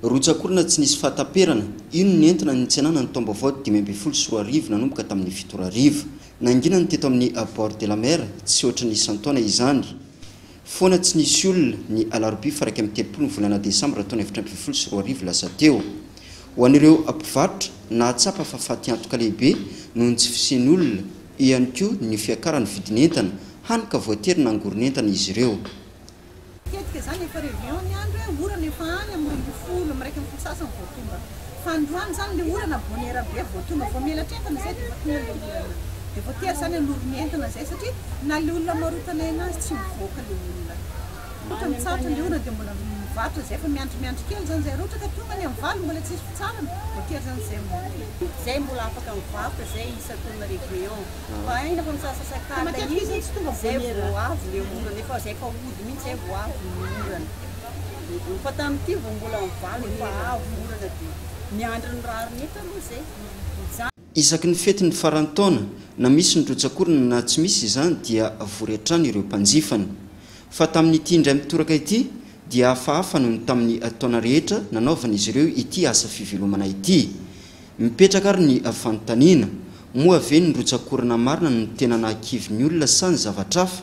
Rotsak'orana tsy nisy fahataperana, io no nentina nitsenana ny taom-baovao 2015 nanomboka tamin'ny 7 ora hariva. Nangina ny teto amin'ny bord de la mer, tsy ohatry ny isan-taona izany. Foana tsy nisy olona ny alarobia faha 31 ny volana desambra taona 2014 lasa teo. Ho an'ireo mpivarotra, nahatsapa fa fatiantoka lehibe noho ny tsy fisian'ny olona, eo ihany koa ny fiakaran'ny vidin'entana, hany ka voatery nangoron'entana izy ireo. Matetika zany efa réveillon ny andro e, orana efa any amin'ny 12, amin'ny 11 sasany vao tonga. Fa androany zany le orana bonne heure be vao tonga, vao mielatra entana zay dia efa tonga le orana. Dia voatery zany hanorina entana zay satria na le olona marotanay anazy tsy mivoaka le olona. Ohatra mitsahatra le orana dia mbola mivarotra zay fa miandry miandry kely zany zay. Raha ohatra ka tonga ny amin'ny 8 mbola tsisy fitsarana, voatery zany zay mody. Zay mbola afaka mivarotra zay isan-taona réveillon. Fa aina fa misasasak'alina izy tsy tonga zay bonne heure. Vao avy le orana, efa zay fa hody mihitsy zay vao avy ny orana. Fa tamin'ity vao mbola mivaly efa avy orana dia miandry ny rariny eto aloha zay. Mijanona. Isaky ny fetin'ny faran'ny taona, na misy ny rotsak'orana na tsy misy izany dia vory hatrany ireo mpanjifany. Fa tamin'ity indray mitoraka ity dia hafahafa noho ny tamin'ny taona rehetra nanaovan'izy ireo ity asa fivelomana ity. Mipetraka ary ny fanontaniana, moa ve ny rotsak'orana marina no tena nahakivy ny olona sa ny zavatra hafa?